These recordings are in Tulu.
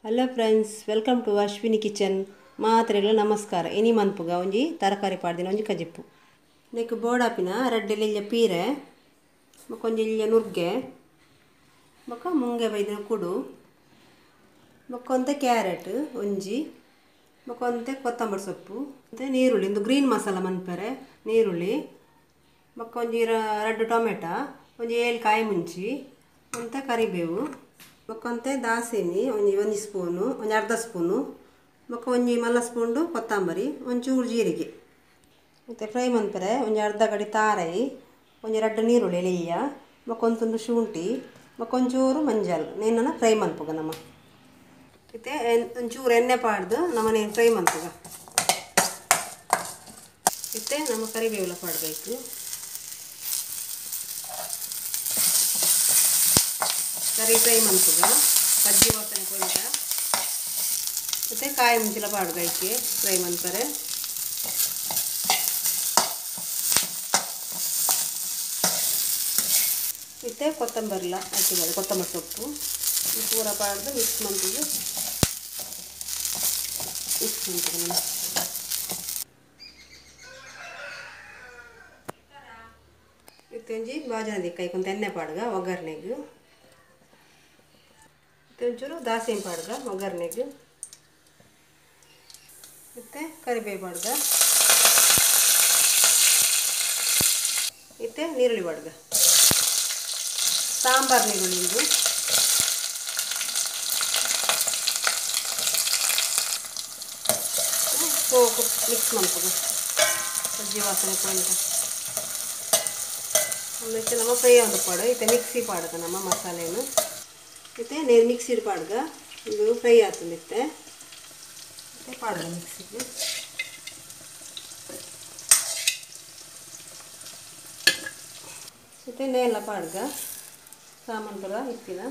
Hello friends, welcome to Ashwini kitchen. ಮಾತ್ರೆಗಳ ನಮಸ್ಕಾರ. ಇನಿ ಮನ್ಪುಗ ಒಂಜಿ ತರಕಾರಿ ಪಾಡ್ದಿನ ಒಂಜಿ ಕಜಿಪ್ಪು. ನೆಕ್ ಬೋಡಾಪಿನ ರಡ್ಡೆಲೆ ಇಲ್ಯ ಪೀರೆ, ಬೊಕ ಒಂಜಿ ಇಲ್ಯ ನುರ್ಗೆ, ಬೊಕ ಮುಂಗೆ ಬೈದಿನ ಕುಡು, ಬೊಕ ಒಂತೆ ಕ್ಯಾರೆಟ್ ಒಂಜಿ, ಬೊಕ ಒಂತೆ ಕೊತ್ತಂಬರಿ ಸೊಪ್ಪು, ಮತ್ತೆ ನೀರುಳ್ಳಿ, ಇಂದು ಗ್ರೀನ್ ಮಸಾಲ ಮನ್ಪೆರೆ ನೀರುಳ್ಳಿ, ಬೊಕ ಒಂಜಿ ರಡ್ಡು ಟೊಮೆಟೊ, ಒಂಜಿ 7 ಕಾಯಿ ಮುಂಚಿ, ಒಂತೆ ಕರಿಬೇವು, ಬೊಕ ಒಂತೆ ದಾಸೆಮಿ ಒಂಜಿ ಒಂಜಿ ಸ್ಪೂನು, ಒಂಜಿ ಅರ್ಧ ಸ್ಪೂನು, ಬೊಕ ಒಂಜಿ ಮಲ್ಲ ಸ್ಪೂನು ಕೊತ್ತಂಬರಿ, ಒಂಚೂರು ಜೀರಿಗೆ. ಮತ್ತು ಫ್ರೈ ಮನ್ಪೆರೆ ಒಂಜಿ ಅರ್ಧ ಗಡಿ ತಾರೈ, ಒಂಜಿ ರಡ್ಡು ನೀರುಳ್ಳಿ ಎಲಿಯ, ಬೊಕ ಒಂದು ತುಂಡು ಶುಂಠಿ, ಬೊಕ ಒಂಚೂರು ಮಂಜಲ್ ನೇನನ ಫ್ರೈ ಮನ್ಪುಗ ನಮ್ಮ. ಮತ್ತು ಒಂಚೂರು ಎಣ್ಣೆ ಪಾಡ್ದು ನಮ್ಮನೆ ಫ್ರೈ ಮನ್ಪುಗ. ಮತ್ತು ನಮ್ಮ ಕರಿಬೇವುಲ ಪಾಡಬೇಕು. ಸರಿ ಫ್ರೈ ಮನ್ಪುಗ ಕಜ್ಜಿ ವಾಸನೆ ಪೋಯಿತ. ಮತ್ತು ಕಾಯಿ ಮುಂಚಿಲ ಪಾಡುಗ ಐಕೆ ಫ್ರೈ ಮನ್ಪರೆ. ಮತ್ತು ಕೊತ್ತಂಬರಿಲ ಹಾಕಿದ್ದಾರೆ, ಕೊತ್ತಂಬರಿ ಸೊಪ್ಪು ಪೂರ ಪಾಡ್ದು ಮಿಕ್ಸ್ ಮನ್ಪುಗ. ಮಿಕ್ಸ್ ಮನ್ಪುಗ ನಮ್ಮ. ಮತ್ತು ಒಂಜಿ ಬಾಜನ ದಿಕ್ಕ ಐಕೊಂತ ಎಣ್ಣೆ ಪಾಡುಗ ಒಗ್ಗರಣೆಗ್. ಮತ್ತು ಒಂಚೂರು ದಾಸೆಮಿ ಪಾಡುಗ ಒಗ್ಗರಣೆಗೆ. ಮತ್ತು ಕರಿಬೇವು ಪಾಡುಗ. ಮತ್ತು ನೀರುಳ್ಳಿ ಪಾಡುಗ, ಸಾಂಬಾರು ನೀರುಳ್ಳಿ ಇದು. ಸೋಕು ಮಿಕ್ಸ್ ಮನ್ಪುಗ ಸಜ್ಜಿ ವಾಸನೆ ಪೋಯಿತ. ಆಮೇಲೆ ನಮ್ಮ ಫ್ರೈ ಒಂದು ಪಾಡು ಇತ್ತೆ ಮಿಕ್ಸಿ ಪಾಡುಗ ನಮ್ಮ ಮಸಾಲೆಯನ್ನು. ಮತ್ತು ನೇರು ಮಿಕ್ಸಿಡ್ ಪಾಡುಗ, ಇದು ಫ್ರೈ ಆತಂದು ಇತ್ತೆ ಮತ್ತು ಪಾಡುಗ ಮಿಕ್ಸಿಗೆ. ಮತ್ತು ನೇಲ ಪಾಡುಗ ಸಾಮಾನು ಪೂರ ಇತ್ತಿನ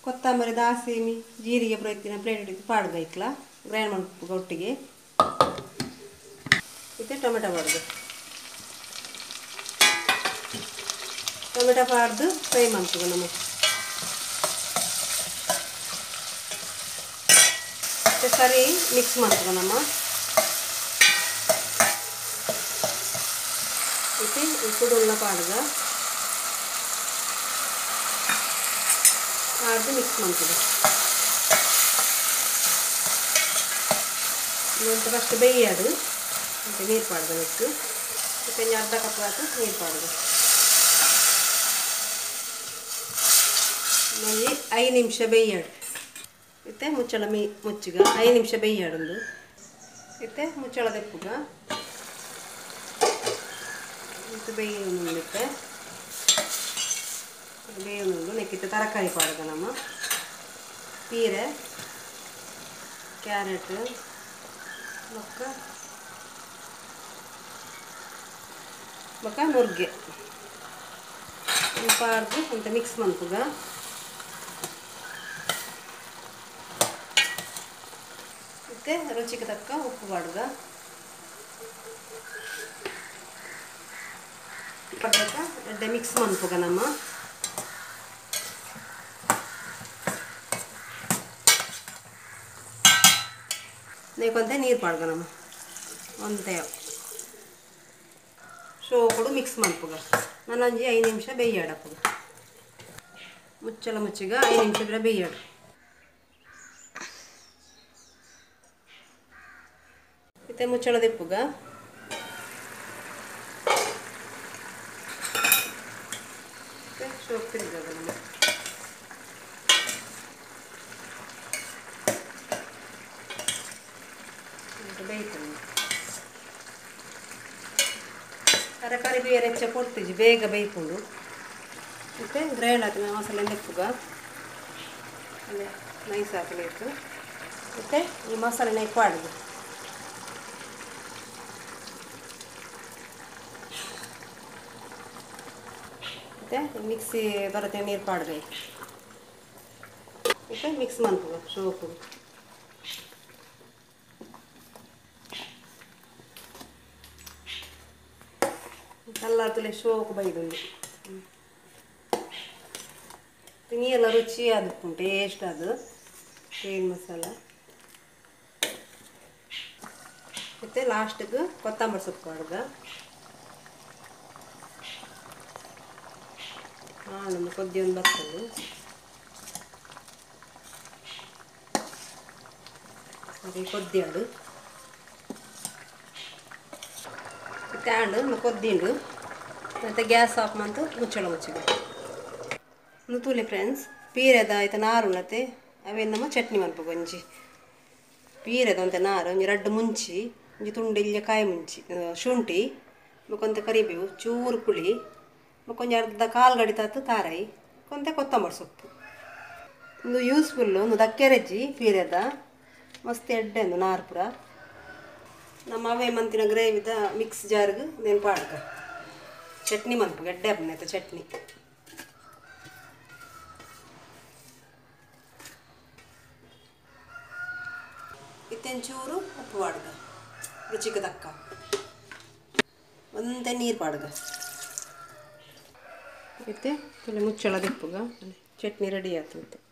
ಕೊತ್ತಂಬರಿ ದಾಸೆಮಿ ಜೀರಿಗೆ ಪೂರ ಇತ್ತಿನ ಪ್ಲೇಟ್ ಇಟ್ಟು ಪಾಡುಗ ಇಕ್ಲ ಗ್ರೈಂಡ್ ಮನ್ಪುಗ ಒಟ್ಟಿಗೆ. ಮತ್ತು ಟೊಮೆಟೊ ಪಾಡುಗ, ಟೊಮೆಟೊ ಪಾಡ್ದು ಫ್ರೈ ಮನ್ಪುಗ ನಮ್ಮ. ಸರಿ ಮಿಕ್ಸ್ ಮನ್ಪುಗ ನಮ್ಮ. ಮತ್ತು ಈ ಕುಡುಲ್ನ ಪಾಡುಗ, ಪಾಡ್ದು ಮಿಕ್ಸ್ ಮನ್ಪುಗ. ಇನ್ನೊಂದು ಫಸ್ಟ್ ಬೇಯ್ಯಾಡು ಮತ್ತು ನೀರು ಪಾಡುಗ ನೆಕ್ಕು. ಮತ್ತು ಒಂಜಿ ಅರ್ಧ ಕಪ್ ಆತು ನೀರು ಪಾಡುಗ. ಒಂಜಿ 5 ನಿಮಿಷ ಬೇಯ್ಯಾಡು. ಮತ್ತು ಮುಚ್ಚಳ ಮೀ ಮುಚ್ಚಿಗ 5 ನಿಮಿಷ ಬೇಯ್ಯಾಡೊಂದು. ಮತ್ತು ಮುಚ್ಚಳ ದೆಪ್ಪುಗ ಮತ್ತು ಬೇಯ್ಯುತ್ತೆ ಬೇಯುಂಡು. ನೆಕ್ಕಿತ್ತು ತರಕಾರಿ ಪಾಡುಗ ನಮ್ಮ ಪೀರೆ, ಕ್ಯಾರೆಟ್, ಬೊಕ್ಕ ಬೊಕ್ಕ ನುರ್ಗೆ ಪಾಡ್ದು ಅಂತ ಮಿಕ್ಸ್ ಮನ್ಪುಗ. ಮತ್ತು ರುಚಿಗೆ ತಕ್ಕ ಉಪ್ಪು ಪಾಡುಗ. ಪಾಡ್ದಕ್ಕ ಎಡ್ಡೆ ಮಿಕ್ಸ್ ಮನ್ಪುಗ ನಮ್ಮ. ನೇಕೊಂತೆ ನೀರು ಪಾಡುಗ ನಮ್ಮ ಒಂತೆ ಶೋಕುಡು ಮಿಕ್ಸ್ ಮನ್ಪುಗ. ನಾನೊಂಜಿ 5 ನಿಮಿಷ ಬೇಯ್ಯಾಡಪ್ಪುಗ. ಮುಚ್ಚಳ ಮುಚ್ಚಿಗ 5 ನಿಮಿಷ ಬಿರ ಬೇಯ್ಯಾಡು. ಮತ್ತು ಮುಚ್ಚಳ ದೆಪ್ಪುಗ. ಶೋಕ್ ತಿರುಗಾಗ ನಮ್ಮ. ಬೇಯ್ತದೆ ತರಕಾರಿ ಬೇರೆ ಹೆಚ್ಚ ಕೊಡ್ತೀವಿ, ಬೇಗ ಬೇಯ್ಕೊಂಡು. ಮತ್ತು ಗ್ರೈಂಡ್ ಹಾಕಿನ ಮಸಾಲೆ ನೆಪ್ಪುಗ, ಅಲ್ಲೇ ನೈಸ್ ಹಾಕಬೇಕು. ಮತ್ತು ಈ ಮಸಾಲೆ ನೈಪ್ ಪಾಡುದು. ಮತ್ತು ಮಿಕ್ಸಿ ಬರುತ್ತೆ ನೀರು ಪಾಡಬೇಕು. ಮತ್ತು ಮಿಕ್ಸ್ ಮನ್ಪುಗ ಶೋಕು. ಕಲ್ಲರ್ತಲೆ ಶೋಕು ಬೈದುಂಡು. ನೀರೆಲ್ಲ ರುಚಿ ಅದು ಟೇಸ್ಟ್ ಅದು. Green masala ಮತ್ತು ಲಾಸ್ಟಿಗೆ ಕೊತ್ತಂಬರಿ ಸೊಪ್ಪು ಪಾಡ್ಗ. ನಮ್ಮ ಕೊದ್ದಿ ಒಂದು ಬರ್ತದೆ. ಸರಿ ಕೊದ್ದಿ ಆಡು ಮತ್ತೆ ಆಂಡು ಕೊದ್ದಿಂಡು ಮತ್ತು ಗ್ಯಾಸ್ ಆಫ್ ಮಂತು ಮುಚ್ಚಳ ಮುಚ್ಚಿಗೆ. ತೂಲೆ ಫ್ರೆಂಡ್ಸ್ ಪೀರೆದ ಆಯ್ತು ನಾರು ಉಣ್ಣತೆ ಅವೇನು ನಮ್ಮ ಚಟ್ನಿ ಮನ್ಪುಗ. ಒಂಜಿ ಪೀರೆದ ಒಂತೆ ನಾರು, ಒಂಜಿ ರಡ್ಡು ಮುಂಚಿ, ಒಂಜಿ ತುಂಡು ಇಲ್ಯ ಕಾಯಿ ಮುಂಚಿ ಶುಂಠಿ, ಬೊಕೊಂತೆ ಕರಿಬೇವು, ಚೂರು ಪುಳಿ, ಬೊಕೊಂಜಿ ಅರ್ಧ ಕಾಲು ಗಡಿ ತಾತು ತಾರಾಯಿ, ಕೊಂತೆ ಕೊತ್ತಂಬರಿ ಸೊಪ್ಪು. ಒಂದು ಯೂಸ್ಫುಲ್ಲು ಒಂದು ದಕ್ಕೆರೆಜ್ಜಿ ಪೀರೆದ ಮಸ್ತ್ ಎಡ್ಡೆ ಒಂದು ನಾರು ಪೂರ. ನಮ್ಮ ಅವೇ ಮಂತಿನ ಗ್ರೇವಿದ ಮಿಕ್ಸ್ ಜಾರ್ಗೆ నేను ಪಾಡ್ಕ ಚಟ್ನಿ ಮನ್ಪುಗ ಎಡ್ಡೆ ಆಪುಂಡು ಚಟ್ನಿ. ಇತ್ತೆಂಚೂರು ಉಪ್ಪು ಪಾಡ್ಗ ರುಚಿಗೆ ತಕ್ಕ, ಒಂದೇ ನೀರು ಪಾಡ್ಗ. ಇತ್ತೆ ತುಲೆ ಮುಚ್ಚಳ ದಿಪ್ಪುಗ ಚಟ್ನಿ ರೆಡಿ ಆಯ್ತು. ಮತ್ತು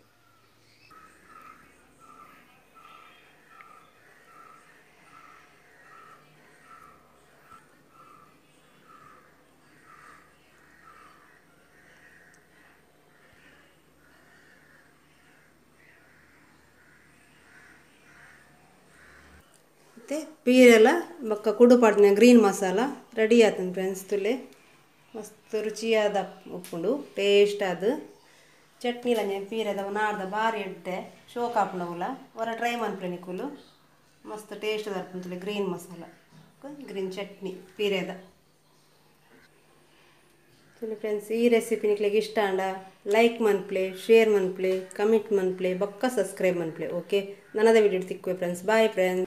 ಪೀರೆಲ್ಲ ಬೊಕ್ಕ ಕುಡು ಪಾಡ್ದಿನ ಗ್ರೀನ್ ಮಸಾಲ ರೆಡಿ ಆತಂದು ಫ್ರೆಂಡ್ಸ್. ತುಲೆ ಮಸ್ತ್ ರುಚಿಯಾದ ಉಪ್ಪುಂಡು, ಟೇಸ್ಟ್ ಆದ ಚಟ್ನಿಲ ಪೀರೆದ ನಾಡ್ದ ಬಾರಿ ಎಡ್ಡೆ ಶೋಕ್ ಆಪುಂಡವುಲ. ಹೊರ ಟ್ರೈ ಮನ್ಪುಲೆ ನಿಕುಲು, ಮಸ್ತ್ ಟೇಸ್ಟ್ ಬರ್ಪುಂಡು ಗ್ರೀನ್ ಮಸಾಲ ಗ್ರೀನ್ ಚಟ್ನಿ ಪೀರೆದ. ತುಲೆ ಫ್ರೆಂಡ್ಸ್ ಈ ರೆಸಿಪಿ ನಿಕ್ಲೆಗ್ ಇಷ್ಟ ಆಂಡ ಲೈಕ್ ಮನ್ಪ್ಲೆ, ಶೇರ್ ಮನ್ಪ್ಲೆ, ಕಮೆಂಟ್ ಮನ್ಪ್ಲೆ, ಬೊಕ್ಕ ಸಬ್ಸ್ಕ್ರೈಬ್ ಮನ್ಪ್ಲೆ. ಓಕೆ, ನನದ ವಿಡಿಯೋ ತಿಕ್ಕುವೆ friends. Bye friends.